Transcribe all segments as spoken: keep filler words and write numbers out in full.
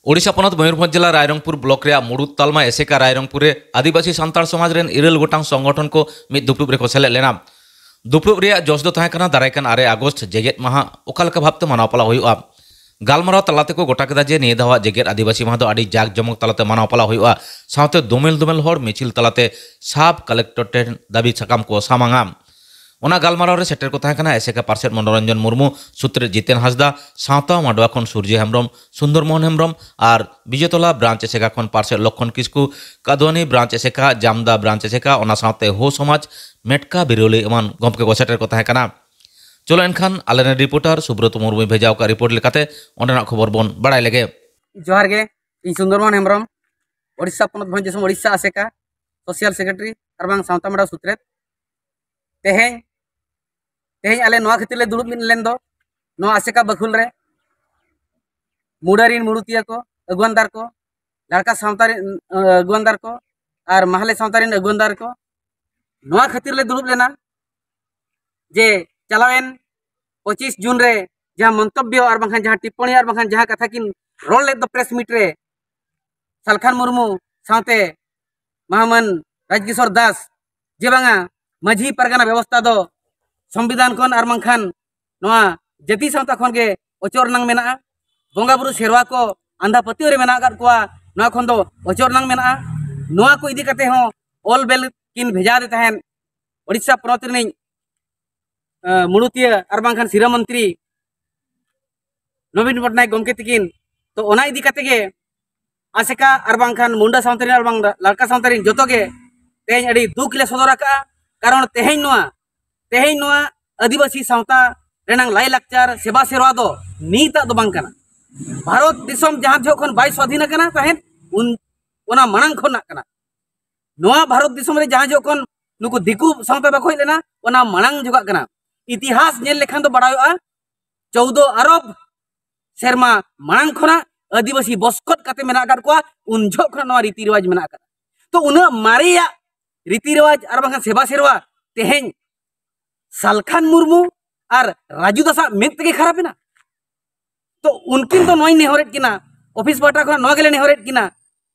ᱳᱰᱤᱥᱟ ᱯᱚᱱᱚᱛ ᱢᱚᱭᱩᱨᱵᱷᱚᱸᱡᱽ ᱡᱮᱞᱟ ᱨᱟᱭᱨᱚᱝᱯᱩᱨ ᱵᱞᱚᱠ ᱨᱮᱭᱟᱜ ᱢᱩᱲᱩᱫ ᱛᱟᱞᱢᱟ ᱮᱥᱮᱠᱟ ᱨᱟᱭᱨᱚᱝᱯᱩᱨ ᱨᱮ ᱟᱹᱫᱤᱵᱟᱹᱥᱤ ᱥᱟᱱᱛᱟᱲ ᱥᱚᱢᱟᱡᱽ ᱨᱮᱱ ᱤᱨᱟᱹᱞ ᱜᱚᱴᱟᱝ ᱥᱚᱝᱜᱚᱴᱷᱚᱱ ᱠᱚ ᱢᱤᱫ ᱫᱩᱯᱲᱩᱵ ᱨᱮᱠᱚ ᱥᱮᱞᱮᱫ ᱞᱮᱱᱟ᱾ ᱫᱩᱯᱲᱩᱵ ᱨᱮᱭᱟᱜ ᱡᱚᱥ ᱫᱚ ᱛᱟᱦᱮᱸ ᱠᱟᱱᱟ ᱫᱟᱨᱟᱭ ᱠᱟᱱ ᱟᱨᱮ ᱟᱜᱚᱥᱴ ᱡᱮᱜᱮᱛ ᱢᱟᱦᱟ ᱚᱠᱟ ᱞᱮᱠᱟ ᱵᱷᱟᱵᱛᱮ ᱢᱟᱱᱟᱣ ᱯᱟᱞᱟᱣ ᱦᱩᱭᱩᱜᱼᱟ᱾ ᱜᱟᱞᱢᱟᱨᱟᱣ ᱛᱟᱞᱟ ᱛᱮᱠᱚ ᱜᱚᱴᱟ ᱠᱮᱫᱟ ᱡᱮ ᱱᱤᱭᱟᱹ ᱫᱷᱟᱣᱟᱜ ᱡᱮᱜᱮᱛ ᱟᱹᱫᱤᱵᱟᱹᱥᱤ ᱢᱟᱦᱟ ᱫᱚ ᱟᱹᱰᱤ ᱡᱟᱠ ᱡᱚᱢᱚᱠ ᱛᱟᱞᱟᱛᱮ ᱢᱟᱱᱟᱣ ᱯᱟᱞᱟᱣ ᱦᱩᱭᱩᱜᱼᱟ᱾ ᱥᱟᱶᱛᱮ ᱫᱚᱢᱮᱞ ᱫᱚᱢᱮᱞ ᱦᱚᱲ ᱢᱤᱪᱷᱤᱞ ᱛᱟᱞᱟᱛᱮ ᱥᱟᱵ ᱠᱟᱞᱮᱠᱴᱚᱨ ᱴᱷᱮᱱ ᱫᱟᱹᱵᱤ ᱥᱟᱠᱟᱢ ᱠᱚ ᱥᱟᱢᱟᱝᱟ᱾ ᱚᱱᱟ ᱜᱟᱞᱢᱟᱨᱟᱣ ᱨᱮ ᱥᱮᱴᱮᱨ ᱠᱚ ᱛᱟᱦᱮᱸ ᱠᱟᱱᱟ ᱮᱥᱮᱠᱟ ᱯᱟᱨᱥᱮᱛ ᱢᱚᱱᱳᱨᱚᱧᱡᱚᱱ ᱢᱩᱨᱢᱩ, ᱥᱩᱛᱨᱮᱛ ᱡᱤᱛᱮᱱ ᱦᱟᱸᱥᱫᱟ, ᱥᱟᱶᱛᱟ ᱢᱟᱰᱣᱟ ᱠᱷᱚᱱ ᱥᱩᱨᱡᱤ ᱦᱮᱢᱵᱨᱚᱢ, ᱥᱩᱱᱫᱚᱨ ᱢᱳᱦᱚᱱ ᱦᱮᱢᱵᱨᱚᱢ ᱟᱨ ᱵᱤᱡᱮᱛᱚᱞᱟ ᱵᱨᱟᱧᱪ ᱮᱥᱮᱠᱟ ᱠᱷᱚᱱ ᱯᱟᱨᱥᱮᱛ ᱞᱚᱠᱠᱷᱚᱱ ᱠᱤᱥᱠᱩ, ᱠᱟᱫᱣᱟᱱᱤ ᱵᱨᱟᱧᱪ ᱮᱥᱮᱠᱟ, ᱡᱟᱢᱫᱟ ᱵᱨᱟᱧᱪ ᱮᱥᱮᱠᱟ, ᱚᱱᱟ ᱥᱟᱶᱛᱮ ᱦᱳ ᱥᱚᱢᱟᱡᱽ ᱢᱮᱴᱠᱟ ᱵᱤᱨᱳᱞᱤ ᱮᱢᱟᱱ ᱜᱚᱢᱠᱮ ᱠᱚ ᱥᱮᱴᱮᱨ ᱠᱚ ᱛᱟᱦᱮᱸ ᱠᱟᱱᱟ᱾ ᱪᱚᱞᱚ ᱮᱱᱠᱷᱟᱱ ᱟᱞᱮᱨᱮᱱ ᱨᱤᱯᱳᱨᱴᱟᱨ ᱥᱩᱵᱨᱚᱛ ᱢᱩᱨᱢᱩᱭ ᱵᱷᱮᱡᱟ ᱟᱠᱟᱫ ᱨᱤᱯᱳᱨᱴ ᱞᱮᱠᱟᱛᱮ ᱚᱸᱰᱮᱱᱟᱜ ᱠᱷᱚᱵᱚᱨ ᱵᱚᱱ ᱵᱟᱲᱟᱭ ᱞᱮᱜᱮ᱾ ᱡᱚᱦᱟᱨ ᱜᱮ, ᱤᱧ ᱥᱩᱱᱫᱚᱨ ᱢᱳᱦᱚᱱ ᱦᱮᱢᱵᱨᱚᱢ, ᱳᱰᱤᱥᱟ ᱯᱚᱱᱚᱛ ᱵᱷᱚᱸᱡᱽ ᱫᱤᱥᱚᱢ ᱳᱰᱤᱥᱟ ᱟᱥᱮᱠᱟ ᱥᱳᱥᱤᱭᱟᱞ ᱥᱮᱠᱨᱮᱴᱟᱨᱤ ᱟᱨ ᱵᱟᱝ ᱥᱟᱶᱛᱟ ᱢᱟᱰᱣᱟ ᱥᱩᱛᱨᱮᱛ᱾ ᱛᱮᱦᱮᱧ ᱛᱮᱦᱮᱧ ᱟᱞᱮ ᱱᱚᱣᱟ ᱠᱷᱟᱹᱛᱤᱨ ᱞᱮ ᱫᱩᱲᱩᱵ ᱢᱤᱫ ᱞᱮᱱ ᱫᱚ, ᱱᱚᱣᱟ ᱟᱥᱮᱠᱟ ᱵᱟᱠᱷᱩᱞ ᱨᱮ ᱢᱩᱰᱟᱹ ᱨᱤᱱ ᱢᱩᱲᱩᱛᱤᱭᱟᱹ ᱠᱚ, ᱟᱹᱜᱩᱣᱟᱱᱫᱟᱨ ᱠᱚ, ᱞᱟᱲᱠᱟ ᱥᱟᱶᱛᱟ ᱨᱤᱱ ᱟᱹᱜᱩᱣᱟᱱᱫᱟᱨ ᱠᱚ ᱟᱨ ᱢᱟᱦᱞᱮ ᱥᱟᱶᱛᱟ ᱨᱤᱱ ᱟᱹᱜᱩᱣᱟᱱᱫᱟᱨ ᱠᱚ ᱱᱚᱣᱟ ᱠᱷᱟᱹᱛᱤᱨ ᱞᱮ ᱫᱩᱲᱩᱵ ᱞᱮᱱᱟ ᱡᱮ ᱪᱟᱞᱟᱣᱮᱱ ᱯᱚᱸᱪᱤᱥ ᱡᱩᱱ ᱨᱮ ᱡᱟᱦᱟᱸ ᱢᱚᱱᱛᱚᱵᱵᱚ ᱟᱨ ᱵᱟᱝᱠᱷᱟᱱ ᱡᱟᱦᱟᱸ ᱴᱤᱯᱯᱚᱬᱤ ᱟᱨ ᱵᱟᱝᱠᱷᱟᱱ ᱡᱟᱦᱟᱸ ᱠᱟᱛᱷᱟ ᱠᱤᱱ ᱨᱚᱲ ᱞᱮᱫ ᱫᱚ ᱯᱨᱮᱥ ᱢᱤᱴ ᱨᱮ, ᱥᱟᱞᱠᱷᱟᱱ ᱢᱩᱨᱢᱩ ᱥᱟᱶᱛᱮ ᱢᱟᱦᱟᱢᱟᱹᱱ ᱨᱟᱡᱽᱠᱤᱥᱳᱨ ᱫᱟᱥ, ᱡᱮ ᱵᱟᱝᱟ ᱢᱟᱹᱡᱷᱤ ᱯᱟᱨᱜᱟᱱᱟ ᱵᱮᱵᱚᱥᱛᱷᱟ ᱫᱚ ᱥᱚᱝᱵᱤᱫᱷᱟᱱ ᱠᱷᱚᱱ ᱟᱨ ᱵᱟᱝᱠᱷᱟᱱ ᱱᱚᱣᱟ ᱡᱟᱹᱛᱤ ᱥᱟᱶᱛᱟ ᱠᱷᱚᱱ ᱜᱮ ᱚᱪᱚᱜ ᱨᱮᱱᱟᱝ ᱢᱮᱱᱟᱜᱼᱟ, ᱵᱚᱸᱜᱟ ᱵᱩᱨᱩ ᱥᱮᱨᱣᱟ ᱠᱚ ᱟᱸᱫᱷᱟ ᱯᱟᱹᱛᱭᱟᱹᱣ ᱨᱮ ᱢᱮᱱᱟᱜ ᱟᱠᱟᱫ ᱠᱚᱣᱟ, ᱱᱚᱣᱟ ᱠᱷᱚᱱ ᱫᱚ ᱚᱪᱚᱜ ᱨᱮᱱᱟᱝ ᱢᱮᱱᱟᱜᱼᱟ᱾ ᱱᱚᱣᱟ ᱠᱚ ᱤᱫᱤ ᱠᱟᱛᱮ ᱦᱚᱸ ᱚᱞ ᱵᱮᱞ ᱠᱤᱱ ᱵᱷᱮᱡᱟ ᱟᱫᱮ ᱛᱟᱦᱮᱸᱫ ᱳᱰᱤᱥᱟ ᱯᱚᱱᱚᱛ ᱨᱤᱱᱤᱡ ᱮ, ᱢᱩᱲᱩᱛᱤᱭᱟᱹ ᱟᱨ ᱵᱟᱝᱠᱷᱟᱱ ᱥᱤᱨᱟᱹ ᱢᱚᱱᱛᱨᱤ ᱱᱚᱵᱤᱱ ᱯᱚᱴᱱᱟᱭᱮᱠ ᱜᱚᱢᱠᱮ ᱛᱤᱠᱤᱱ᱾ ᱛᱚ ᱚᱱᱟ ᱤᱫᱤ ᱠᱟᱛᱮ ᱜᱮ ᱟᱥᱮᱠᱟ ᱟᱨ ᱵᱟᱝᱠᱷᱟᱱ ᱢᱩᱱᱰᱟ ᱥᱟᱶᱛᱟ ᱨᱮᱱ ᱟᱨ ᱵᱟᱝ ᱞᱟᱲᱠᱟ ᱥᱟᱶᱛᱟ ᱨᱮᱱ ᱡᱚᱛᱚ ᱜᱮ ᱛᱮᱦᱮᱧ ᱟᱹᱰᱤ ᱫᱩᱠ ᱞᱮ ᱥᱚᱫᱚᱨ ᱟᱠᱟᱫᱼᱟ᱾ ᱠᱟᱨᱚᱱ ᱛᱮᱦᱮᱧ ᱱᱚᱣᱟ ᱛᱮᱦᱮᱧ ᱱᱚᱣᱟ ᱟᱹᱫᱤᱵᱟᱹᱥᱤ ᱥᱟᱶᱛᱟ ᱨᱮᱱᱟᱝ ᱞᱟᱭᱼᱞᱟᱠᱪᱟᱨ ᱥᱮᱵᱟ ᱥᱮᱨᱣᱟ ᱫᱚ ᱱᱤᱛᱟᱜ ᱫᱚ ᱵᱟᱝ ᱠᱟᱱᱟ᱾ ᱵᱷᱟᱨᱚᱛ ᱫᱤᱥᱚᱢ ᱡᱟᱦᱟᱸ ᱡᱚᱦᱚᱜ ᱠᱷᱚᱱ ᱵᱟᱭ ᱥᱣᱟᱫᱷᱤᱱ ᱟᱠᱟᱱᱟ ᱛᱟᱦᱮᱸᱫ, ᱩᱱ ᱚᱱᱟ ᱢᱟᱲᱟᱝ ᱠᱷᱚᱱᱟᱜ ᱠᱟᱱᱟ᱾ ᱱᱚᱣᱟ ᱵᱷᱟᱨᱚᱛ ᱫᱤᱥᱚᱢ ᱨᱮ ᱡᱟᱦᱟᱸ ᱡᱚᱦᱚᱜ ᱠᱷᱚᱱ ᱱᱩᱠᱩ ᱫᱤᱠᱩ ᱥᱟᱶᱛᱟ ᱵᱟᱠᱚ ᱦᱮᱡ ᱞᱮᱱᱟ, ᱚᱱᱟ ᱢᱟᱲᱟᱝ ᱡᱚᱜᱟᱜ ᱠᱟᱱᱟ᱾ ᱤᱛᱤᱦᱟᱥ ᱧᱮᱞ ᱞᱮᱠᱷᱟᱱ ᱫᱚ ᱵᱟᱲᱟᱭᱚᱜᱼᱟ, ᱪᱳᱫᱚ ᱟᱨᱚᱵ ᱥᱮᱨᱢᱟ ᱢᱟᱲᱟᱝ ᱠᱷᱚᱱᱟᱜ ᱟᱹᱫᱤᱵᱟᱹᱥᱤ ᱵᱚᱥᱠᱚᱛ ᱠᱟᱛᱮ ᱢᱮᱱᱟᱜ ᱟᱠᱟᱫ ᱠᱚᱣᱟ, ᱩᱱ ᱡᱚᱦᱚᱜ ᱠᱷᱚᱱᱟᱜ ᱱᱚᱣᱟ ᱨᱤᱛᱤ ᱨᱮᱣᱟᱡᱽ ᱢᱮᱱᱟᱜ ᱟᱠᱟᱫᱟ᱾ ᱛᱚ ᱩᱱᱟᱹᱜ ᱢᱟᱨᱮᱭᱟᱜ ᱨᱤᱛᱤ ᱨᱮᱣᱟᱡᱽ ᱟᱨ ᱵᱟᱝᱠᱷᱟᱱ ᱥᱮᱵᱟ ᱥᱮᱨᱣᱟ ᱛᱮᱦᱮᱧ ᱥᱟᱞᱠᱷᱟᱱ ᱢᱩᱨᱢᱩ ᱟᱨ ᱨᱟᱡᱩ ᱫᱟᱥᱟᱜ ᱢᱮᱫ ᱛᱮᱜᱮ ᱠᱷᱟᱨᱟᱯ ᱮᱱᱟ᱾ ᱛᱚ ᱩᱱᱠᱤᱱ ᱫᱚ ᱱᱚᱣᱟᱧ ᱱᱮᱦᱚᱨᱮᱫ ᱠᱤᱱᱟ, ᱚᱯᱷᱤᱥ ᱯᱟᱦᱴᱟ ᱠᱷᱚᱱ ᱱᱚᱣᱟ ᱜᱮᱞᱮ ᱱᱮᱦᱚᱨᱮᱫ ᱠᱤᱱᱟ,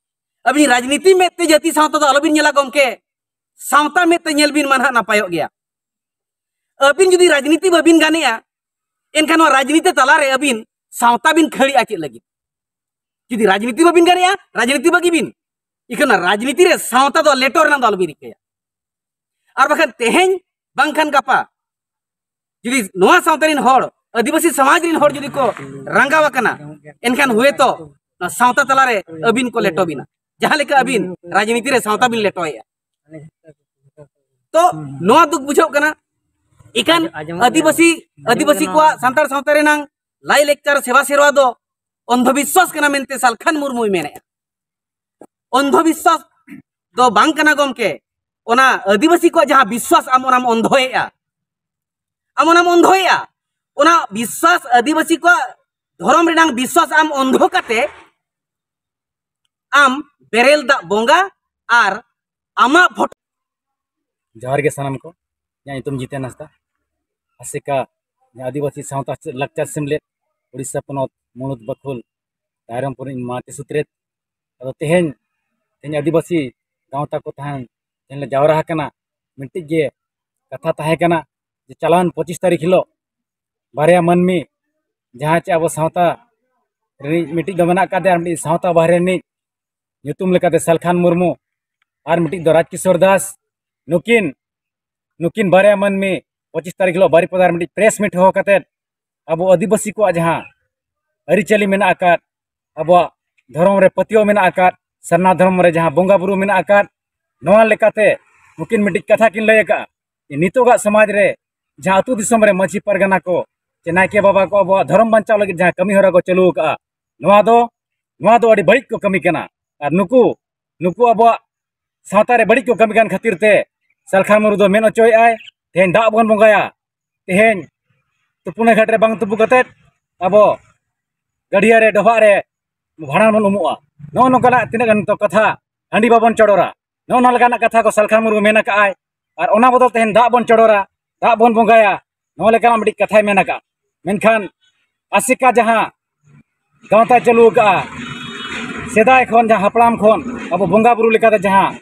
ᱟᱹᱵᱤᱱ ᱨᱟᱡᱽᱱᱤᱛᱤ ᱢᱮᱫ ᱛᱮ ᱡᱟᱹᱛᱤ ᱥᱟᱶᱛᱟ ᱫᱚ ᱟᱞᱚᱵᱤᱱ ᱧᱮᱞᱟ ᱜᱚᱢᱠᱮ, ᱥᱟᱶᱛᱟ ᱢᱮᱫ ᱛᱮ ᱧᱮᱞ ᱵᱤᱱ ᱢᱟ ᱱᱟᱦᱟᱜ ᱱᱟᱯᱟᱭᱚᱜ ᱜᱮᱭᱟ᱾ ᱟᱹᱵᱤᱱ ᱡᱩᱫᱤ ᱨᱟᱡᱽᱱᱤᱛᱤ ᱵᱟᱹᱵᱤᱱ ᱜᱟᱱᱮᱜᱼᱟ, ᱮᱱᱠᱷᱟᱱ ᱱᱚᱣᱟ ᱨᱟᱡᱽᱱᱤᱛᱤ ᱛᱟᱞᱟᱨᱮ ᱟᱹᱵᱤᱱ ᱥᱟᱶᱛᱟ ᱵᱤᱱ ᱠᱷᱟᱹᱲᱤᱜᱼᱟ ᱪᱮᱫ ᱞᱟᱹᱜᱤᱫ? ᱡᱩᱫᱤ ᱨᱟᱡᱽᱱᱤᱛᱤ ᱵᱟᱹᱵᱤᱱ ᱜᱟᱱᱮᱜᱼᱟ, ᱨᱟᱡᱽᱱᱤᱛᱤ ᱵᱟᱹᱜᱤ ᱵᱤᱱ᱾ ᱤᱠᱷᱟᱹᱱ ᱨᱟᱡᱽᱱᱤᱛᱤ ᱨᱮ ᱥᱟᱶᱛᱟ ᱫᱚ ᱞᱮᱴᱚ ᱨᱮᱱᱟᱜ ᱫᱚ ᱟᱞᱚᱵᱤᱱ ᱨᱤᱠᱟᱹᱭᱟ᱾ ᱟᱨ ᱵᱟᱠᱷᱟᱱ ᱛᱮᱦᱮᱧ ᱵᱟᱝᱠᱷᱟᱱ ᱜᱟᱯᱟ ᱡᱩᱫᱤ ᱱᱚᱣᱟ ᱥᱟᱶᱛᱟ ᱨᱮᱱ ᱦᱚᱲ, ᱟᱹᱫᱤᱵᱟᱹᱥᱤ ᱥᱚᱢᱟᱡᱽ ᱨᱮᱱ ᱦᱚᱲ ᱡᱩᱫᱤ ᱠᱚ ᱨᱟᱸᱜᱟᱣ ᱟᱠᱟᱱᱟ, ᱮᱱᱠᱷᱟᱱ ᱦᱩᱭᱛᱚ ᱱᱚᱣᱟ ᱥᱟᱶᱛᱟ ᱛᱟᱞᱟᱨᱮ ᱟᱹᱵᱤᱱ ᱠᱚ ᱞᱮᱴᱚ ᱵᱤᱱᱟ, ᱡᱟᱦᱟᱸ ᱞᱮᱠᱟ ᱟᱹᱵᱤᱱ ᱨᱟᱡᱽᱱᱤᱛᱤ ᱨᱮ ᱥᱟᱶᱛᱟ ᱵᱤᱱ ᱞᱮᱴᱚᱭᱮᱫᱼᱟ᱾ ᱛᱚ ᱱᱚᱣᱟ ᱫᱩᱠ ᱵᱩᱡᱷᱟᱹᱜ ᱠᱟᱱᱟ, ᱮᱠᱟᱱ ᱟᱹᱫᱤᱵᱟᱹᱥᱤ, ᱟᱹᱫᱤᱵᱟᱹᱥᱤ ᱠᱚᱣᱟᱜ ᱥᱟᱱᱛᱟᱲ ᱥᱟᱶᱛᱟ ᱨᱮᱱᱟᱝ ᱞᱟᱭ ᱞᱮᱠᱪᱟᱨ ᱥᱮᱵᱟ ᱥᱮᱨᱣᱟ ᱫᱚ ᱚᱱᱫᱷᱚ ᱵᱤᱥᱣᱟᱥ ᱠᱟᱱᱟ ᱢᱮᱱᱛᱮ ᱥᱟᱞᱠᱷᱟᱱ ᱢᱩᱨᱢᱩᱭ ᱢᱮᱱᱮᱫᱼᱟ᱾ ᱚᱱᱫᱷᱚ ᱵᱤᱥᱣᱟᱥ ᱫᱚ ᱵᱟᱝ ᱠᱟᱱᱟ ᱜᱚᱢᱠᱮ, ᱚᱱᱟ ᱟᱹᱫᱤᱵᱟᱹᱥᱤ ᱠᱚᱣᱟᱜ ᱡᱟᱦᱟᱸ ᱵᱤᱥᱣᱟᱥ ᱟᱢ ᱚᱱᱟᱢ ᱚᱱᱫᱷᱚᱭᱮᱫᱼᱟ, ᱟᱢ ᱚᱱᱟᱢ ᱚᱱᱫᱷᱚᱭᱮᱫᱼᱟ, ᱚᱱᱟ ᱵᱤᱥᱣᱟᱥ, ᱟᱹᱫᱤᱵᱟᱹᱥᱤ ᱠᱚᱣᱟᱜ ᱫᱷᱚᱨᱚᱢ ᱨᱮᱱᱟᱝ ᱵᱤᱥᱣᱟᱥ ᱟᱢ ᱚᱱᱫᱷᱚ ᱠᱟᱛᱮ ᱟᱢ ᱵᱮᱨᱮᱞ ᱫᱟᱜ ᱵᱚᱸᱜᱟ ᱟᱨ ᱟᱢᱟᱜ ᱯᱷᱳᱴᱳ᱾ ᱡᱚᱦᱟᱨ ᱜᱮ ᱥᱟᱱᱟᱢ ᱠᱚ, ᱤᱧᱟᱹᱜ ᱧᱩᱛᱩᱢ ᱡᱤᱛᱮᱱ ᱦᱟᱸᱥᱫᱟ, ᱟᱥᱮᱠᱟ ᱟᱹᱫᱤᱵᱟᱹᱥᱤ ᱥᱟᱶᱛᱟ ᱞᱟᱠᱪᱟᱨ ᱥᱮᱢᱞᱮᱫ, ᱩᱲᱤᱥᱥᱟ ᱯᱚᱱᱚᱛ ᱢᱩᱬᱩᱫ ᱵᱟᱠᱷᱩᱞ, ᱨᱟᱭᱨᱚᱝᱯᱩᱨ ᱨᱤᱱ ᱢᱟᱦᱟᱛᱤ ᱥᱩᱛᱨᱮᱛ᱾ ᱟᱫᱚ ᱛᱮᱦᱮᱧ, ᱛᱮᱦᱮᱧ ᱟᱹᱫᱤᱵᱟᱹᱥᱤ ᱜᱟᱶᱛᱟ ᱠᱚ ᱛᱟᱦᱮᱸᱱ, ᱛᱮᱦᱮᱧ ᱞᱮ ᱡᱟᱣᱨᱟ ᱟᱠᱟᱱᱟ᱾ ᱢᱤᱫᱴᱤᱡ ᱜᱮ ᱠᱟᱛᱷᱟ ᱛᱟᱦᱮᱸ ᱠᱟᱱᱟ ᱡᱮ ᱪᱟᱞᱟᱣᱮᱱ ᱯᱚᱸᱪᱤᱥ ᱛᱟᱹᱨᱤᱠᱷ ᱦᱤᱞᱳᱜ ᱵᱟᱨᱭᱟ ᱢᱟᱹᱱᱢᱤ, ᱡᱟᱦᱟᱸ ᱪᱮ ᱟᱵᱚ ᱥᱟᱶᱛᱟ ᱨᱤᱱᱤᱡ ᱢᱤᱫᱴᱤᱡ ᱫᱚ ᱢᱮᱱᱟᱜ ᱟᱠᱟᱫᱮᱭᱟ, ᱟᱨ ᱢᱤᱫᱴᱤᱡ ᱥᱟᱶᱛᱟ ᱵᱟᱦᱨᱮ ᱨᱤᱱᱤᱡ, ᱧᱩᱛᱩᱢ ᱞᱮᱠᱟᱛᱮ ᱥᱟᱞᱠᱷᱟᱱ ᱢᱩᱨᱢᱩ, ᱟᱨ ᱢᱤᱫᱴᱤᱡ ᱫᱚ ᱨᱟᱡᱽ ᱠᱤᱥᱳᱨ ᱫᱟᱥ᱾ ᱱᱩᱠᱤᱱ, ᱱᱩᱠᱤᱱ ᱵᱟᱨᱭᱟ ᱢᱟᱹᱱᱢᱤ ᱯᱚᱸᱪᱤᱥ ᱛᱟᱹᱨᱤᱠᱷ ᱦᱤᱞᱳᱜ ᱵᱟᱨᱤᱯᱟᱫᱟ ᱨᱮ ᱢᱤᱫᱴᱤᱡ ᱯᱨᱮᱥ ᱢᱤᱴ ᱦᱚᱦᱚ ᱠᱟᱛᱮᱫ ᱟᱵᱚ ᱟᱹᱫᱤᱵᱟᱹᱥᱤ ᱠᱚᱣᱟᱜ ᱡᱟᱦᱟᱸ ᱟᱹᱨᱤᱪᱟᱹᱞᱤ ᱢᱮᱱᱟᱜ ᱟᱠᱟᱫ, ᱟᱵᱚᱣᱟᱜ ᱫᱷᱚᱨᱚᱢ ᱨᱮ ᱯᱟᱹᱛᱭᱟᱹᱣ ᱢᱮᱱᱟᱜ ᱟᱠᱟᱫ, ᱥᱟᱨᱱᱟ ᱫᱷᱚᱨᱚᱢ ᱨᱮ ᱡᱟᱦᱟᱸ ᱵᱚᱸᱜᱟ ᱵᱩᱨᱩ ᱢᱮᱱᱟᱜ ᱟᱠᱟᱫ, ᱱᱚᱣᱟ ᱞᱮᱠᱟᱛᱮ ᱱᱩᱠᱤᱱ ᱢᱤᱫᱴᱤᱡ ᱠᱟᱛᱷᱟ ᱠᱤᱱ ᱞᱟᱹᱭ ᱟᱠᱟᱫᱼᱟ ᱡᱮ ᱱᱤᱛᱚᱜᱟᱜ ᱥᱚᱢᱟᱡᱽ ᱨᱮ ᱡᱟᱦᱟᱸ ᱟᱹᱛᱩ ᱫᱤᱥᱚᱢ ᱨᱮ ᱢᱟᱹᱡᱷᱤ ᱯᱟᱨᱜᱟᱱᱟ ᱠᱚ ᱪᱮ ᱱᱟᱭᱠᱮ ᱵᱟᱵᱟ ᱠᱚ ᱟᱵᱚᱣᱟᱜ ᱫᱷᱚᱨᱚᱢ ᱵᱟᱧᱪᱟᱣ ᱞᱟᱹᱜᱤᱫ ᱡᱟᱦᱟᱸ ᱠᱟᱹᱢᱤ ᱦᱚᱨᱟ ᱠᱚ ᱪᱟᱹᱞᱩ ᱟᱠᱟᱫᱼᱟ, ᱱᱚᱣᱟ ᱫᱚ, ᱱᱚᱣᱟ ᱫᱚ ᱟᱹᱰᱤ ᱵᱟᱹᱲᱤᱡ ᱠᱚ ᱠᱟᱹᱢᱤ ᱠᱟᱱᱟ᱾ ᱟᱨ ᱱᱩᱠᱩ, ᱱᱩᱠᱩ ᱟᱵᱚᱣᱟᱜ ᱥᱟᱶᱛᱟ ᱨᱮ ᱵᱟᱹᱲᱤᱡ ᱠᱚ ᱠᱟᱹᱢᱤ ᱠᱟᱱ ᱠᱷᱟᱹᱛᱤᱨ ᱛᱮ ᱥᱟᱞᱠᱷᱟᱱ ᱢᱩᱨᱢᱩ ᱫᱚ ᱢᱮᱱ ᱦᱚᱪᱚᱭᱮᱫᱼᱟᱭ, ᱛᱮᱦᱮᱧ ᱫᱟᱜ ᱵᱚᱱ ᱵᱚᱸᱜᱟᱭᱟ, ᱛᱮᱦᱮᱧ ᱛᱩᱯᱩᱱᱟ ᱜᱷᱟᱴ ᱨᱮ ᱵᱟᱝ ᱛᱩᱯᱩ ᱠᱟᱛᱮᱫ ᱟᱵᱚ ᱜᱟᱹᱰᱭᱟᱹ ᱨᱮ, ᱰᱚᱵᱷᱟᱜ ᱨᱮ ᱵᱷᱟᱸᱰᱟᱱ ᱵᱚᱱ ᱩᱢᱩᱜᱼᱟ᱾ ᱱᱚᱜᱼᱚ ᱱᱚᱝᱠᱟᱱᱟᱜ ᱛᱤᱱᱟᱹᱜ ᱜᱟᱱ ᱱᱤᱛᱚᱜ ᱠᱟᱛᱷᱟ, ᱦᱟᱺᱰᱤ ᱵᱟᱵᱚᱱ ᱪᱚᱰᱚᱨᱟ, ᱱᱚᱜᱼᱚ ᱱᱚᱣᱟ ᱞᱮᱠᱟᱱᱟᱜ ᱠᱟᱛᱷᱟ ᱠᱚ ᱥᱟᱞᱠᱷᱟᱱ ᱢᱩᱨᱢᱩ ᱢᱮᱱ ᱟᱠᱟᱫᱼᱟᱭ᱾ ᱟᱨ ᱚᱱᱟ ᱵᱚᱫᱚᱞ ᱛᱮᱦᱮᱧ ᱫᱟᱜ ᱵᱚᱱ ᱪᱚᱰᱚᱨᱟ, ᱫᱟᱜ ᱵᱚᱱ ᱵᱚᱸᱜᱟᱭᱟ, ᱱᱚᱣᱟ ᱞᱮᱠᱟᱱᱟᱜ ᱢᱤᱫᱴᱤᱡ ᱠᱟᱛᱷᱟᱭ ᱢᱮᱱ ᱟᱠᱟᱫᱼᱟ᱾ ᱢᱮᱱᱠᱷᱟᱱ ᱟᱥᱮᱠᱟ ᱡᱟᱦᱟᱸ ᱜᱟᱶᱛᱟ ᱪᱟᱹᱞᱩ ᱟᱠᱟᱫᱼᱟ, ᱥᱮᱫᱟᱭ ᱠᱷᱚᱱ ᱡᱟᱦᱟᱸ ᱦᱟᱯᱲᱟᱢ ᱠᱷᱚᱱ ᱟᱵᱚ ᱵᱚᱸᱜᱟ ᱵᱩᱨᱩ ᱞᱮᱠᱟᱛᱮ ᱡᱟᱦᱟᱸ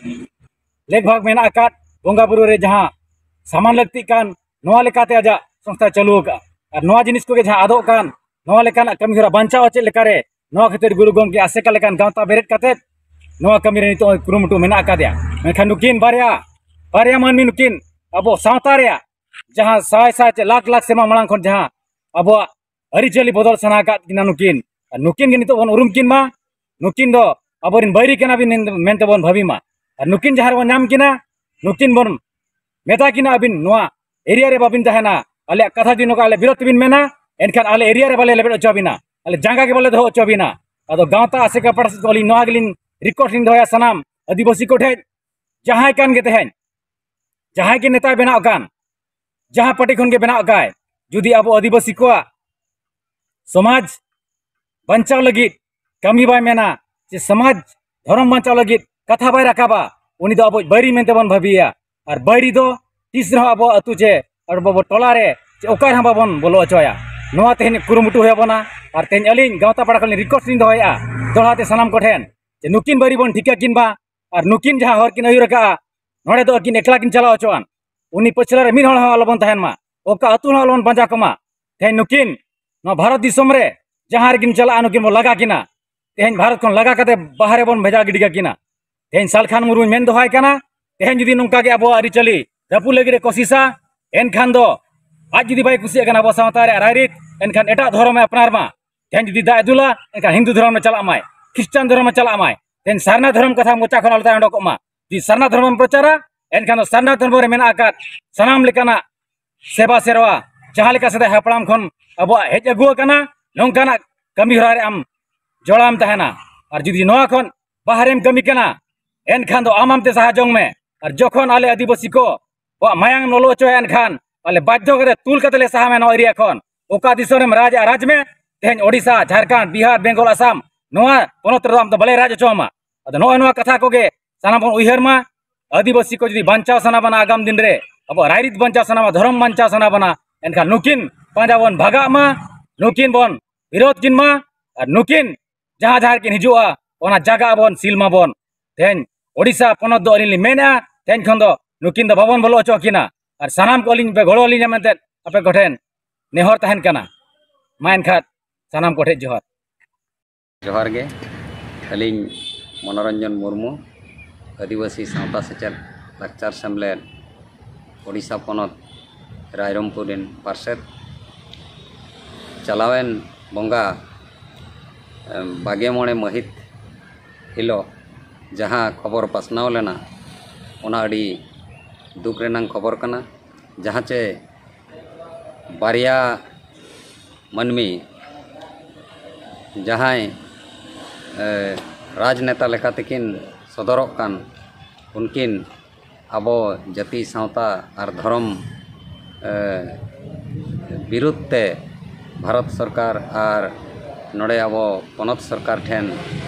ᱞᱮᱠ ᱵᱷᱟᱜᱽ ᱢᱮᱱᱟᱜ ᱟᱠᱟᱫ, ᱵᱚᱸᱜᱟ ᱵᱩᱨᱩ ᱨᱮ ᱡᱟᱦᱟᱸ ᱥᱟᱢᱟᱱ ᱞᱟᱹᱠᱛᱤᱜ ᱠᱟᱱ, ᱱᱚᱣᱟ ᱞᱮᱠᱟᱛᱮ ᱟᱡᱟᱜ ᱥᱚᱝᱥᱛᱷᱟ ᱪᱟᱹᱞᱩ ᱟᱠᱟᱫᱼᱟ᱾ ᱟᱨ ᱱᱚᱣᱟ ᱡᱤᱱᱤᱥ ᱠᱚᱜᱮ ᱡᱟᱦᱟᱸ ᱟᱫᱚᱜ ᱠᱟᱱ, ᱱᱚᱣᱟ ᱞᱮᱠᱟᱱᱟᱜ ᱠᱟᱹᱢᱤ ᱦᱚᱨᱟ ᱵᱟᱧᱪᱟᱣ ᱪᱮᱫ ᱞᱮᱠᱟᱨᱮ, ᱱᱚᱣᱟ ᱠᱷᱟᱹᱛᱤᱨ ᱜᱩᱨᱩ ᱜᱚᱢᱠᱮ ᱟᱥᱮᱠᱟ ᱞᱮᱠᱟᱱ ᱜᱟᱶᱛᱟ ᱵᱮᱨᱮᱫ ᱠᱟᱛᱮᱫ ᱱᱚᱣᱟ ᱠᱟᱹᱢᱤ ᱨᱮ ᱱᱤᱛᱚᱜ ᱠᱩᱨᱩᱢᱩᱴᱩ ᱢᱮᱱᱟᱜ ᱟᱠᱟᱫᱮᱭᱟ᱾ ᱢᱮᱱᱠᱷᱟᱱ ᱱᱩᱠᱤᱱ ᱵᱟᱨᱭᱟ, ᱵᱟᱨᱭᱟ ᱢᱟᱹᱱᱢᱤ ᱱᱩᱠᱤᱱ ᱟᱵᱚ ᱥᱟᱶᱛᱟ ᱨᱮᱭᱟᱜ ᱡᱟᱦᱟᱸ ᱥᱟᱭ ᱥᱟᱭ ᱪᱮ ᱞᱟᱠᱷ ᱞᱟᱠᱷ ᱥᱮᱨᱢᱟ ᱢᱟᱲᱟᱝ ᱠᱷᱚᱱ ᱡᱟᱦᱟᱸ ᱟᱵᱚᱣᱟᱜ ᱟᱹᱨᱤᱪᱟᱹᱞᱤ ᱵᱚᱫᱚᱞ ᱥᱟᱱᱟ ᱟᱠᱟᱫ ᱠᱤᱱᱟ ᱱᱩᱠᱤᱱ, ᱟᱨ ᱱᱩᱠᱤᱱ ᱜᱮ ᱱᱤᱛᱚᱜ ᱵᱚᱱ ᱩᱨᱩᱢ ᱠᱤᱱ ᱢᱟ᱾ ᱱᱩᱠᱤᱱ ᱫᱚ ᱟᱵᱚᱨᱮᱱ ᱵᱟᱹᱭᱨᱤ ᱠᱟᱱᱟ ᱵᱤᱱ ᱢᱮᱱᱛᱮ ᱵᱚᱱ ᱵᱷᱟᱹᱵᱤ ᱢᱟ᱾ ᱟᱨ ᱱᱩᱠᱤᱱ ᱡᱟᱦᱟᱸ ᱨᱮᱵᱚᱱ ᱧᱟᱢ ᱠᱤᱱᱟ, ᱱᱩᱠᱤᱱ ᱵᱚᱱ ᱢᱮᱛᱟ ᱠᱤᱱᱟ, ᱟᱹᱵᱤᱱ ᱱᱚᱣᱟ ᱮᱨᱤᱭᱟ ᱨᱮ ᱵᱟᱵᱤᱱ ᱛᱟᱦᱮᱱᱟ, ᱟᱞᱮᱭᱟᱜ ᱠᱟᱛᱷᱟ ᱡᱩᱫᱤ ᱱᱚᱝᱠᱟ ᱟᱞᱮ ᱵᱤᱨᱳᱫᱷ ᱛᱮᱵᱤᱱ ᱢᱮᱱᱟ, ᱮᱱᱠᱷᱟᱱ ᱟᱞᱮ ᱮᱨᱤᱭᱟ ᱨᱮ ᱵᱟᱞᱮ ᱞᱮᱵᱮᱫ ᱦᱚᱪᱚ ᱟᱵᱤᱱᱟ, ᱟᱞᱮ ᱡᱟᱸᱜᱟ ᱜᱮ ᱵᱟᱞᱮ ᱫᱚᱦᱚ ᱦᱚᱪᱚ ᱟᱵᱤᱱᱟ᱾ ᱟᱫᱚ ᱜᱟᱶᱛᱟ ᱟᱥᱮᱠᱟ ᱯᱟᱦᱴᱟ ᱥᱮᱫ ᱠᱷᱚᱱ ᱟᱹᱞᱤᱧ ᱱᱚᱣᱟ ᱜᱮᱞᱤᱧ ᱨᱤᱠᱣᱮᱥᱴ ᱞᱤᱧ ᱫᱚᱦᱚᱭᱟ ᱥᱟᱱᱟᱢ ᱟᱹᱫᱤᱵᱟᱹᱥᱤ ᱠᱚᱴᱷᱮᱱ, ᱡᱟᱦᱟᱸᱭ ᱠᱟᱱ ᱜᱮ ᱛᱮᱦᱮᱧ, ᱡᱟᱦᱟᱸᱭ ᱜᱮ ᱱᱮᱛᱟᱭ ᱵᱮᱱᱟᱣ ᱠᱟᱱ, ᱡᱟᱦᱟᱸ ᱯᱟᱨᱴᱤ ᱠᱷᱚᱱ ᱜᱮ ᱵᱮᱱᱟᱣ ᱠᱟᱭ, ᱡᱩᱫᱤ ᱟᱵᱚ ᱟᱹᱫᱤᱵᱟᱹᱥᱤ ᱠᱚᱣᱟᱜ ᱥᱚᱢᱟᱡᱽ ᱵᱟᱧᱪᱟᱣ ᱞᱟᱹᱜᱤᱫ ᱠᱟᱹᱢᱤ ᱵᱟᱭ ᱢᱮᱱᱟ, ᱥᱮ ᱥᱚᱢᱟᱡᱽ ᱫᱷᱚᱨᱚᱢ ᱵᱟᱧᱪᱟᱣ ᱞᱟᱹᱜᱤᱫ ᱠᱟᱛᱷᱟ ᱵᱟᱭ ᱨᱟᱠᱟᱵᱟ, ᱩᱱᱤ ᱫᱚ ᱟᱵᱚ ᱵᱟᱹᱭᱨᱤ ᱢᱮᱱᱛᱮ ᱵᱚᱱ ᱵᱷᱟᱹᱵᱤᱭᱮᱭᱟ᱾ ᱟᱨ ᱵᱟᱹᱭᱨᱤ ᱫᱚ ᱛᱤᱥ ᱨᱮᱦᱚᱸ ᱟᱵᱚ ᱟᱹᱛᱩ ᱪᱮ ᱟᱵᱚ ᱴᱚᱞᱟ ᱨᱮ ᱪᱮ ᱚᱠᱟ ᱨᱮᱦᱚᱸ ᱵᱟᱵᱚᱱ ᱵᱚᱞᱚ ᱦᱚᱪᱚ ᱟᱭᱟ᱾ ᱱᱚᱣᱟ ᱛᱮᱦᱮᱧ ᱠᱩᱨᱩᱢᱩᱴᱩ ᱦᱩᱭ ᱟᱵᱚᱱᱟ᱾ ᱟᱨ ᱛᱮᱦᱮᱧ ᱟᱹᱞᱤᱧ ᱜᱟᱶᱛᱟ ᱯᱟᱲᱟ ᱠᱷᱚᱱ ᱞᱤᱧ ᱨᱤᱠᱣᱮᱥᱴ ᱞᱤᱧ ᱫᱚᱦᱚᱭᱮᱫᱼᱟ ᱫᱚᱦᱲᱟ ᱛᱮ ᱥᱟᱱᱟᱢ ᱠᱚᱴᱷᱮᱱ, ᱡᱮ ᱱᱩᱠᱤᱱ ᱵᱟᱹᱭᱨᱤ ᱵᱚᱱ ᱴᱷᱤᱠᱟᱹ ᱠᱤᱱ ᱢᱟ᱾ ᱟᱨ ᱱᱩᱠᱤᱱ ᱡᱟᱦᱟᱸ ᱦᱚᱨ ᱠᱤᱱ ᱟᱹᱭᱩᱨ ᱟᱠᱟᱫᱼᱟ, ᱱᱚᱰᱮ ᱫᱚ ᱟᱹᱠᱤᱱ ᱮᱠᱞᱟ ᱠᱤᱱ ᱪᱟᱞᱟᱣ ᱦᱚᱪᱚᱣᱟᱱ᱾ ᱩᱱᱤ ᱯᱟᱹᱪᱷᱞᱟᱹ ᱨᱮ ᱢᱤᱫ ᱦᱚᱲ ᱦᱚᱸ ᱟᱞᱚᱵᱚᱱ ᱛᱟᱦᱮᱱ ᱢᱟ, ᱚᱠᱟ ᱟᱹᱛᱩ ᱦᱚᱸ ᱟᱞᱚᱵᱚᱱ ᱯᱟᱸᱡᱟ ᱠᱚᱢᱟ᱾ ᱛᱮᱦᱮᱧ ᱱᱩᱠᱤᱱ ᱱᱚᱣᱟ ᱵᱷᱟᱨᱚᱛ ᱫᱤᱥᱚᱢ ᱨᱮ ᱡᱟᱦᱟᱸ ᱨᱮᱠᱤᱱ ᱪᱟᱞᱟᱜᱼᱟ, ᱱᱩᱠᱤᱱ ᱵᱚᱱ ᱞᱟᱜᱟ ᱠᱤᱱᱟ᱾ ᱛᱮᱦᱮᱧ ᱵᱷᱟᱨᱚᱛ ᱠᱷᱚᱱ ᱞᱟᱜᱟ ᱠᱟᱛᱮ ᱵᱟᱦᱨᱮ ᱵᱚᱱ ᱵᱷᱮᱡᱟ ᱜᱤᱰᱤ ᱠᱟᱠᱤᱱᱟ᱾ ᱛᱮᱦᱮᱧ ᱥᱟᱞᱠᱷᱟᱱ ᱢᱩᱨᱢᱩᱧ ᱢᱮᱱ ᱫᱚᱦᱚᱭ ᱠᱟᱱᱟ, ᱛᱮᱦᱮᱧ ᱡᱩᱫᱤ ᱱᱚᱝᱠᱟ ᱜᱮ ᱟᱵᱚᱣᱟᱜ ᱟᱹᱨᱤᱪᱟᱹᱞᱤ ᱨᱟᱹᱯᱩᱫ ᱞᱟᱹᱜᱤᱫ ᱮ ᱠᱳᱥᱤᱥᱟ, ᱮᱱᱠᱷᱟᱱ ᱫᱚ ᱟᱡ ᱡᱩᱫᱤ ᱵᱟᱭ ᱠᱩᱥᱤᱭᱟᱜ ᱠᱟᱱᱟ ᱟᱵᱚ ᱥᱟᱶᱛᱟ ᱨᱮᱭᱟᱜ ᱨᱟᱭᱨᱤᱛ, ᱮᱱᱠᱷᱟᱱ ᱮᱴᱟᱜ ᱫᱷᱚᱨᱚᱢ ᱮ ᱟᱯᱱᱟᱨ ᱢᱟ᱾ ᱛᱮᱦᱮᱧ ᱡᱩᱫᱤ ᱫᱟᱜ ᱮ ᱫᱩᱞᱟ, ᱮᱱᱠᱷᱟᱱ ᱦᱤᱱᱫᱩ ᱫᱷᱚᱨᱚᱢ ᱨᱮ ᱪᱟᱞᱟᱜ ᱢᱟᱭ, ᱠᱷᱨᱤᱥᱴᱟᱱ ᱫᱷᱚᱨᱚᱢ ᱨᱮ ᱪᱟᱞᱟᱜ ᱢᱟᱭ᱾ ᱛᱮᱦᱮᱧ ᱥᱟᱨᱱᱟ ᱫᱷᱚᱨᱚᱢ ᱠᱟᱛᱷᱟ ᱢᱚᱪᱟ ᱠᱷᱚᱱ ᱟᱞᱚ ᱛᱟᱭ ᱚᱰᱚᱠᱚᱜ ᱢᱟ᱾ ᱡᱩᱫᱤ ᱥᱟᱨᱱᱟ ᱫᱷᱚᱨᱚᱢ ᱮᱢ ᱯᱨᱚᱪᱟᱨᱟ, ᱮᱱᱠᱷᱟᱱ ᱫᱚ ᱥᱟᱨᱱᱟ ᱫᱷᱚᱨᱚᱢ ᱨᱮ ᱢᱮᱱᱟᱜ ᱟᱠᱟᱫ ᱥᱟᱱᱟᱢ ᱞᱮᱠᱟᱱᱟᱜ ᱥᱮᱵᱟ ᱥᱮᱨᱣᱟ, ᱡᱟᱦᱟᱸ ᱞᱮᱠᱟ ᱥᱮᱫᱟᱭ ᱦᱟᱯᱲᱟᱢ ᱠᱷᱚᱱ ᱟᱵᱚᱣᱟᱜ ᱦᱮᱡ ᱟᱹᱜᱩ ᱟᱠᱟᱱᱟ, ᱱᱚᱝᱠᱟᱱᱟᱜ ᱠᱟᱹᱢᱤ ᱦᱚᱨᱟ ᱨᱮ ᱟᱢ ᱡᱚᱲᱟᱣ ᱮᱢ ᱛᱟᱦᱮᱱᱟ᱾ ᱟᱨ ᱡᱩᱫᱤ ᱱᱚᱣᱟ ᱠᱷᱚᱱ ᱵᱟᱦᱨᱮᱢ ᱠᱟᱹᱢᱤ ᱠᱟᱱᱟ, ᱮᱱᱠᱷᱟᱱ ᱫᱚ ᱟᱢ ᱟᱢᱛᱮ ᱥᱟᱦᱟ ᱡᱚᱝ ᱢᱮ᱾ ᱟᱨ ᱡᱚᱠᱷᱚᱱ ᱟᱞᱮ ᱟᱹᱫᱤᱵᱟᱹᱥᱤ ᱠᱚ ᱟᱵᱚᱣᱟᱜ ᱢᱟᱭᱟᱝ ᱞᱚᱞᱚ ᱦᱚᱪᱚᱭᱟ, ᱮᱱᱠᱷᱟᱱ ᱟᱞᱮ ᱵᱟᱫᱽᱫᱷᱚ ᱠᱟᱛᱮ ᱛᱩᱞ ᱠᱟᱛᱮ ᱞᱮ ᱥᱟᱦᱟ ᱢᱮ ᱱᱚᱣᱟ ᱮᱨᱤᱭᱟ ᱠᱷᱚᱱ᱾ ᱚᱠᱟ ᱫᱤᱥᱚᱢ ᱨᱮᱢ ᱨᱟᱡᱽ ᱮᱜᱼᱟ, ᱨᱟᱡᱽ ᱢᱮ᱾ ᱛᱮᱦᱮᱧ ᱳᱰᱤᱥᱟ, ᱡᱷᱟᱲᱠᱷᱚᱸᱰ, ᱵᱤᱦᱟᱨ, ᱵᱮᱝᱜᱚᱞ, ᱟᱥᱟᱢ, ᱱᱚᱣᱟ ᱯᱚᱱᱚᱛ ᱨᱮᱫᱚ ᱟᱢ ᱫᱚ ᱵᱟᱞᱮ ᱨᱟᱡᱽ ᱦᱚᱪᱚ ᱟᱢᱟ᱾ ᱟᱫᱚ ᱱᱚᱜᱼᱚᱭ ᱱᱚᱣᱟ ᱠᱟᱛᱷᱟ ᱠᱚᱜᱮ ᱥᱟᱱᱟᱢ ᱵᱚᱱ ᱩᱭᱦᱟᱹᱨ ᱢᱟ᱾ ᱟᱹᱫᱤᱵᱟᱹᱥᱤ ᱠᱚ ᱡᱩᱫᱤ ᱵᱟᱧᱪᱟᱣ ᱥᱟᱱᱟ ᱵᱚᱱᱟ, ᱟᱜᱟᱢ ᱫᱤᱱ ᱨᱮ ᱟᱵᱚᱣᱟᱜ ᱨᱟᱭᱨᱤᱛ ᱵᱟᱧᱪᱟᱣ ᱥᱟᱱᱟ ᱵᱚᱱᱟ, ᱫᱷᱚᱨᱚᱢ ᱵᱟᱧᱪᱟᱣ ᱥᱟᱱᱟ ᱵᱚᱱᱟ, ᱮᱱᱠᱷᱟᱱ ᱱᱩᱠᱤᱱ ᱯᱟᱸᱡᱟ ᱵᱚᱱ ᱵᱷᱟᱜᱟᱜ ᱢᱟ, ᱱᱩᱠᱤᱱ ᱵᱚᱱ ᱵᱤᱨᱳᱫᱷ ᱠᱤᱱ ᱢᱟ᱾ ᱟᱨ ᱱᱩᱠᱤᱱ ᱡᱟᱦᱟᱸ ᱡᱟᱦᱟᱸ ᱨᱮᱠᱤᱱ ᱦᱤᱡᱩᱜᱼᱟ, ᱚᱱᱟ ᱡᱟᱭᱜᱟ ᱵᱚᱱ ᱥᱤᱞ ᱢᱟᱵᱚᱱ᱾ ᱛᱮᱦᱮᱧ ᱳᱰᱤᱥᱟ ᱯᱚᱱᱚᱛ ᱫᱚ ᱟᱹᱞᱤᱧ ᱞᱤᱧ ᱢᱮᱱᱮᱫᱼᱟ, ᱛᱮᱦᱮᱧ ᱠᱷᱚᱱ ᱫᱚ ᱱᱩᱠᱤᱱ ᱫᱚ ᱵᱟᱵᱚᱱ ᱵᱚᱞᱚ ᱦᱚᱪᱚ ᱟᱹᱠᱤᱱᱟ᱾ ᱟᱨ ᱥᱟᱱᱟᱢ ᱠᱚ ᱟᱹᱞᱤᱧ ᱯᱮ ᱜᱚᱲᱚ ᱟᱹᱞᱤᱧᱟ ᱢᱮᱱᱛᱮ ᱟᱯᱮ ᱠᱚᱴᱷᱮᱱ ᱱᱮᱦᱚᱨ ᱛᱟᱦᱮᱱ ᱠᱟᱱᱟ᱾ ᱢᱟ ᱮᱱᱠᱷᱟᱱ ᱥᱟᱱᱟᱢ ᱠᱚᱴᱷᱮᱱ ᱡᱚᱦᱟᱨ᱾ ᱡᱚᱦᱟᱨ ᱜᱮ᱾ ᱟᱹᱞᱤᱧ ᱢᱚᱱᱳᱨᱚᱧᱡᱚᱱ ᱢᱩᱨᱢᱩ, ᱟᱹᱫᱤᱵᱟᱹᱥᱤ ᱥᱟᱶᱛᱟ ᱥᱮᱪᱮᱫ ᱞᱟᱠᱪᱟᱨ ᱥᱮᱢᱞᱮᱫ, ᱳᱰᱤᱥᱟ ᱯᱚᱱᱚᱛ, ᱨᱟᱭᱨᱚᱝᱯᱩᱨ ᱨᱮᱱ ᱯᱟᱨᱥᱮᱛ᱾ ᱪᱟᱞᱟᱣᱮᱱ ᱵᱚᱸᱜᱟ, ᱮᱢ, ᱵᱟᱜᱮ ᱢᱚᱬᱮ ᱢᱟᱹᱦᱤᱛ ᱦᱤᱞᱳᱜ ᱡᱟᱦᱟᱸ ᱠᱷᱚᱵᱚᱨ ᱯᱟᱥᱱᱟᱣ ᱞᱮᱱᱟ, ᱚᱱᱟ ᱟᱹᱰᱤ ᱫᱩᱠ ᱨᱮᱱᱟᱝ ᱠᱷᱚᱵᱚᱨ ᱠᱟᱱᱟ᱾ ᱡᱟᱦᱟᱸ ᱪᱮ ᱵᱟᱨᱭᱟ ᱢᱟᱹᱱᱢᱤ, ᱡᱟᱦᱟᱸᱭ, ᱮ, ᱨᱟᱡᱽᱱᱮᱛᱟ ᱞᱮᱠᱟᱛᱮᱠᱤᱱ ᱥᱚᱫᱚᱨᱚᱜ ᱠᱟᱱ, ᱩᱱᱠᱤᱱ ᱟᱵᱚ ᱡᱟᱹᱛᱤ, ᱥᱟᱶᱛᱟ ᱟᱨ ᱫᱷᱚᱨᱚᱢ, ᱮ, ᱵᱤᱨᱩᱫᱷ ᱛᱮ ᱵᱷᱟᱨᱚᱛ ᱥᱚᱨᱠᱟᱨ ᱟᱨ ᱱᱚᱰᱮ ᱟᱵᱚ ᱯᱚᱱᱚᱛ ᱥᱚᱨᱠᱟᱨ ᱴᱷᱮᱱ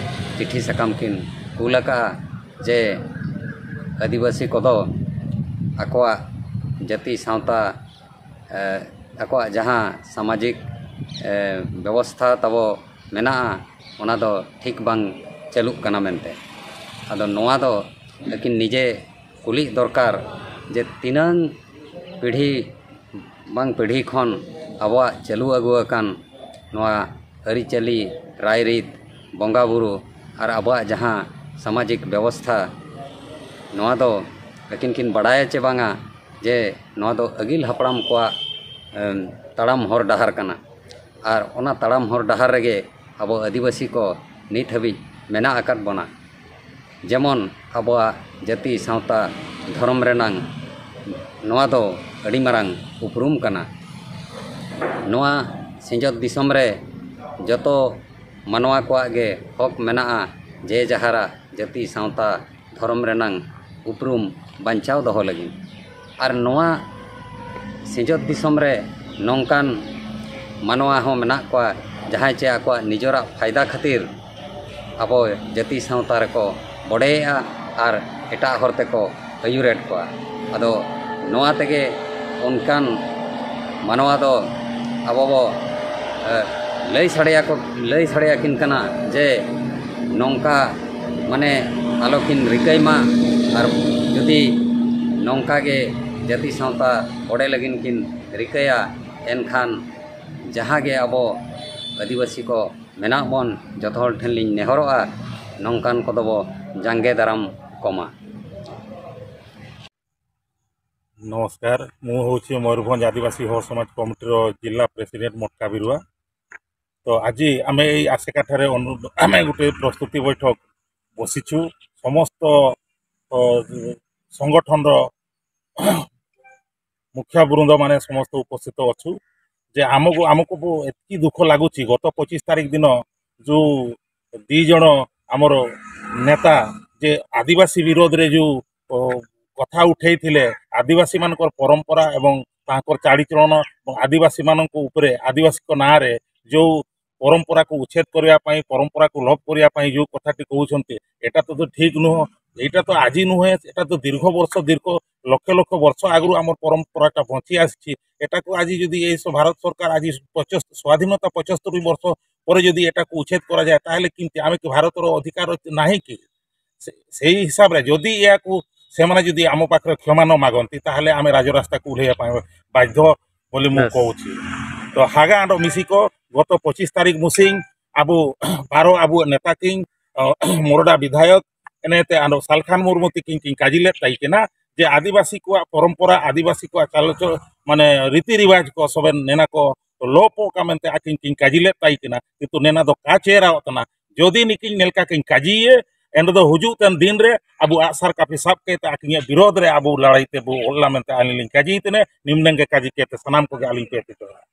ᱪᱤᱴᱷᱤ ᱥᱟᱠᱟᱢ ᱠᱤᱱ ᱠᱩᱞ ᱟᱠᱟᱫᱼᱟ ᱡᱮ ᱟᱹᱫᱤᱵᱟᱹᱥᱤ ᱠᱚᱫᱚ ᱟᱠᱚᱣᱟᱜ ᱡᱟᱹᱛᱤ, ᱥᱟᱶᱛᱟ, ᱮ, ᱟᱠᱚᱣᱟᱜ ᱡᱟᱦᱟᱸ ᱥᱟᱢᱟᱡᱤᱠ, ᱮ, ᱵᱮᱵᱚᱥᱛᱷᱟ ᱛᱟᱵᱚ ᱢᱮᱱᱟᱜᱼᱟ, ᱚᱱᱟ ᱫᱚ ᱴᱷᱤᱠ ᱵᱟᱝ ᱪᱟᱹᱞᱩᱜ ᱠᱟᱱᱟ ᱢᱮᱱᱛᱮ᱾ ᱟᱫᱚ ᱱᱚᱣᱟ ᱫᱚ ᱟᱹᱠᱤᱱ ᱱᱤᱡᱮ ᱠᱩᱞᱤ ᱫᱚᱨᱠᱟᱨ ᱡᱮ ᱛᱤᱱᱟᱹᱝ ᱯᱤᱲᱦᱤ ᱵᱟᱝ ᱯᱤᱲᱦᱤ ᱠᱷᱚᱱ ᱟᱵᱚᱣᱟᱜ ᱪᱟᱹᱞᱩ ᱟᱹᱜᱩ ᱟᱠᱟᱱ ᱱᱚᱣᱟ ᱟᱹᱨᱤᱪᱟᱹᱞᱤ, ᱨᱟᱭᱨᱤᱛ, ᱵᱚᱸᱜᱟᱼᱵᱩᱨᱩ ᱟᱨ ᱟᱵᱚᱣᱟᱜ ᱡᱟᱦᱟᱸ ᱥᱟᱢᱟᱡᱤᱠ ᱵᱮᱵᱚᱥᱛᱷᱟ, ᱱᱚᱣᱟ ᱫᱚ ᱟᱹᱠᱤᱱ ᱠᱤᱱ ᱵᱟᱰᱟᱭᱟ ᱪᱮ ᱵᱟᱝᱟ ᱡᱮ ᱱᱚᱣᱟ ᱫᱚ ᱟᱹᱜᱤᱞ ᱦᱟᱯᱲᱟᱢ ᱠᱚᱣᱟᱜ, ᱮᱢ, ᱛᱟᱲᱟᱢ ᱦᱚᱨ ᱰᱟᱦᱟᱨ ᱠᱟᱱᱟ᱾ ᱟᱨ ᱚᱱᱟ ᱛᱟᱲᱟᱢ ᱦᱚᱨ ᱰᱟᱦᱟᱨ ᱨᱮᱜᱮ ᱟᱵᱚ ᱟᱹᱫᱤᱵᱟᱹᱥᱤ ᱠᱚ ᱱᱤᱛ ᱦᱟᱹᱵᱤᱡ ᱢᱮᱱᱟᱜ ᱟᱠᱟᱫ ᱵᱚᱱᱟ᱾ ᱡᱮᱢᱚᱱ ᱟᱵᱚᱣᱟᱜ ᱡᱟᱹᱛᱤ, ᱥᱟᱶᱛᱟ, ᱫᱷᱚᱨᱚᱢ ᱨᱮᱱᱟᱝ ᱱᱚᱣᱟ ᱫᱚ ᱟᱹᱰᱤ ᱢᱟᱨᱟᱝ ᱩᱯᱨᱩᱢ ᱠᱟᱱᱟ᱾ ᱱᱚᱣᱟ ᱥᱤᱧᱚᱛ ᱫᱤᱥᱚᱢ ᱨᱮ ᱡᱚᱛᱚ ᱢᱟᱱᱣᱟ ᱠᱚᱣᱟᱜ ᱜᱮ ᱦᱚᱠ ᱢᱮᱱᱟᱜᱼᱟ ᱡᱮ ᱡᱟᱦᱟᱨᱟᱜ ᱡᱟᱹᱛᱤ, ᱥᱟᱶᱛᱟ, ᱫᱷᱚᱨᱚᱢ ᱨᱮᱱᱟᱝ ᱩᱯᱨᱩᱢ ᱵᱟᱧᱪᱟᱣ ᱫᱚᱦᱚ ᱞᱟᱹᱜᱤᱫ᱾ ᱟᱨ ᱱᱚᱣᱟ ᱥᱤᱧᱚᱛ ᱫᱤᱥᱚᱢ ᱨᱮ ᱱᱚᱝᱠᱟᱱ ᱢᱟᱱᱣᱟ ᱦᱚᱸ ᱢᱮᱱᱟᱜ ᱠᱚᱣᱟ, ᱡᱟᱦᱟᱸᱭ ᱪᱮ ᱟᱠᱚᱣᱟᱜ ᱱᱤᱡᱚᱨᱟᱜ ᱯᱷᱟᱭᱫᱟ ᱠᱷᱟᱹᱛᱤᱨ ᱟᱵᱚ ᱡᱟᱹᱛᱤ ᱥᱟᱶᱛᱟ ᱨᱮᱠᱚ ᱵᱚᱰᱮᱭᱮᱜᱼᱟ ᱟᱨ ᱮᱴᱟᱜ ᱦᱚᱲ ᱛᱮᱠᱚ ᱟᱹᱭᱩᱨᱮᱫ ᱠᱚᱣᱟ᱾ ᱟᱫᱚ ᱱᱚᱣᱟ ᱛᱮᱜᱮ ᱚᱱᱠᱟᱱ ᱢᱟᱱᱣᱟ ᱫᱚ ᱟᱵᱚ ᱵᱚ, ᱮ, ᱞᱟᱹᱭ ᱥᱟᱰᱮᱭᱟᱠᱚ, ᱞᱟᱹᱭ ᱥᱟᱰᱮᱭᱟᱠᱤᱱ ᱠᱟᱱᱟ ᱡᱮ ᱱᱚᱝᱠᱟ ᱢᱟᱱᱮ ᱟᱞᱚᱠᱤᱱ ᱨᱤᱠᱟᱹᱭ ᱢᱟ᱾ ᱟᱨ ᱡᱩᱫᱤ ᱱᱚᱝᱠᱟ ᱜᱮ ᱡᱟᱹᱛᱤ ᱥᱟᱶᱛᱟ ᱵᱚᱰᱮ ᱞᱟᱹᱜᱤᱫ ᱠᱤᱱ ᱨᱤᱠᱟᱹᱭᱟ, ᱮᱱᱠᱷᱟᱱ ᱡᱟᱦᱟᱸ ᱜᱮ ᱟᱵᱚ ᱟᱹᱫᱤᱵᱟᱹᱥᱤ ᱠᱚ ᱢᱮᱱᱟᱜ ᱵᱚᱱ, ᱡᱚᱛᱚ ᱦᱚᱲ ᱴᱷᱮᱱ ᱞᱤᱧ ᱱᱮᱦᱚᱨᱚᱜᱼᱟ, ᱱᱚᱝᱠᱟᱱ ᱠᱚᱫᱚ ᱵᱚ ᱡᱟᱸᱜᱮ ᱫᱟᱨᱟᱢ ᱠᱚᱢᱟ᱾ ନମସ୍କାର, ମୁଁ ହେଉଛି ମୟୂରଭଞ୍ଜ ଆଦିବାସୀ ହଳ ସମାଜ କମିଟିର ଜିଲ୍ଲା ପ୍ରେସିଡେଣ୍ଟ ମଟକା ବିରୁଆ। ତ ଆଜି ଆମେ ଏଇ ଆସେକାଠାରେ ଅନୁ-, ଆମେ ଗୋଟେ ପ୍ରସ୍ତୁତି ବୈଠକ ବସିଛୁ। ସମସ୍ତ, ଅ, ସଂଗଠନର ମୁଖିଆ ବୃନ୍ଦମାନେ ସମସ୍ତେ ଉପସ୍ଥିତ ଅଛୁ ଯେ ଆମକୁ, ଆମକୁ ବ-, ଏତିକି ଦୁଃଖ ଲାଗୁଛି, ଗତ ପଚିଶ ତାରିଖ ଦିନ ଯୋଉ ଦି ଜଣ ଆମର ନେତା ଯେ ଆଦିବାସୀ ବିରୋଧରେ ଯୋଉ, ଅ, କଥା ଉଠେଇଥିଲେ, ଆଦିବାସୀମାନଙ୍କର ପରମ୍ପରା ଏବଂ ତାଙ୍କର ଚାଡ଼ିଚଳନ ଏବଂ ଆଦିବାସୀମାନଙ୍କ ଉପରେ, ଆଦିବାସୀଙ୍କ ନାଁରେ ଯୋଉ ପରମ୍ପରାକୁ ଉଚ୍ଛେଦ କରିବା ପାଇଁ, ପରମ୍ପରାକୁ ଲୋପ କରିବା ପାଇଁ ଯୋଉ କଥାଟି କହୁଛନ୍ତି, ଏଇଟା ତ, ତ ଠିକ ନୁହଁ। ଏଇଟା ତ ଆଜି ନୁହେଁ, ଏଇଟା ତ ଦୀର୍ଘ ବର୍ଷ, ଦୀର୍ଘ ଲକ୍ଷ ଲକ୍ଷ ବର୍ଷ ଆଗରୁ ଆମର ପରମ୍ପରାଟା ବଞ୍ଚି ଆସିଛି। ଏଟାକୁ ଆଜି ଯଦି ଏଇ ସ-, ଭାରତ ସରକାର ଆଜି ପଞ୍ଚସ୍ତରୀ, ସ୍ୱାଧୀନତା ପଞ୍ଚସ୍ତରୀ ବର୍ଷ ପରେ ଯଦି ଏଟାକୁ ଉଚ୍ଛେଦ କରାଯାଏ, ତାହେଲେ କେମିତି? ଆମେ କି, ଭାରତର ଅଧିକାର ନାହିଁ କି? ସେ-, ସେଇ ହିସାବରେ ଯଦି ଏହାକୁ ସେମାନେ ଯଦି ଆମ ପାଖରେ କ୍ଷମା ନ ମାଗନ୍ତି, ତାହେଲେ ଆମେ ରାଜରାସ୍ତାକୁ ଓହ୍ଲେଇବା ପାଇଁ ବାଧ୍ୟ ବୋଲି ମୁଁ କହୁଛି। ତ ହାଗା ଆଣ୍ଡ ମିଶିକ ଗତ ପଚିଶ ତାରିଖ ମୁସିଂ ᱟᱵᱚ ᱵᱟᱨᱚ ᱟᱵᱚ ᱱᱮᱛᱟ ᱠᱤᱱ, ᱚ, ᱢᱚᱨᱚᱰᱟ ᱵᱤᱫᱷᱟᱭᱚᱠ ᱮᱱᱮᱛᱮ ᱟᱱᱚ ᱥᱟᱞᱠᱷᱟᱱ ᱢᱩᱨᱢᱩ ᱛᱤᱠᱤᱱ ᱠᱤᱱ ᱠᱟᱹᱡᱤ ᱞᱮᱫ ᱛᱟᱭ ᱠᱟᱱᱟ ᱡᱮ ᱟᱹᱫᱤᱵᱟᱹᱥᱤ ᱠᱚᱣᱟᱜ ᱯᱚᱨᱚᱢᱯᱚᱨᱟ, ᱟᱹᱫᱤᱵᱟᱹᱥᱤ ᱠᱚᱣᱟᱜ ᱪᱟᱞᱪᱚ-, ᱢᱟᱱᱮ ᱨᱤᱛᱤ ᱨᱤᱣᱟᱡᱽ ᱠᱚ ᱥᱚᱵᱮ ᱱᱮᱱᱟ ᱠᱚ ᱞᱚᱯᱚᱜ ᱠᱟ ᱢᱮᱱᱛᱮ ᱟᱹᱠᱤᱱ ᱠᱤᱱ ᱠᱟᱹᱡᱤ ᱞᱮᱫ ᱛᱟᱭ ᱠᱟᱱᱟ᱾ ᱠᱤᱱᱛᱩ ᱱᱮᱱᱟ ᱫᱚ ᱠᱟ ᱪᱮᱨᱟᱣ ᱠᱟᱱᱟ᱾ ᱡᱩᱫᱤ ᱱᱤᱠᱤᱱ ᱱᱮᱞᱠᱟ ᱠᱤᱱ ᱠᱟᱹᱡᱤᱭᱮ, ᱮᱱ ᱫᱚ ᱦᱤᱡᱩᱜ ᱛᱮᱱ ᱫᱤᱱ ᱨᱮ ᱟᱵᱚ ᱟᱜᱼᱥᱟᱨ ᱠᱟᱹᱯᱤ ᱥᱟᱵ ᱠᱟᱛᱮ ᱟᱹᱠᱤᱱᱟᱜ ᱵᱤᱨᱳᱫᱷ ᱨᱮ ᱟᱵᱚ ᱞᱟᱹᱲᱦᱟᱹᱭ ᱛᱮᱵᱚ ᱚᱞᱟ ᱢᱮᱱᱛᱮ ᱟᱹᱞᱤᱧ ᱞᱤᱧ ᱠᱟᱹᱡᱤ ᱛᱮᱱᱮ᱾ ᱱᱤᱢᱱᱟᱝ ᱜᱮ ᱠᱟᱹᱡᱤ ᱠᱮᱛᱮ ᱥᱟᱱᱟᱢ ᱠᱚᱜᱮ ᱟᱹᱞᱤᱧ ᱯᱮ ᱴᱤᱠᱟᱹᱣᱟ᱾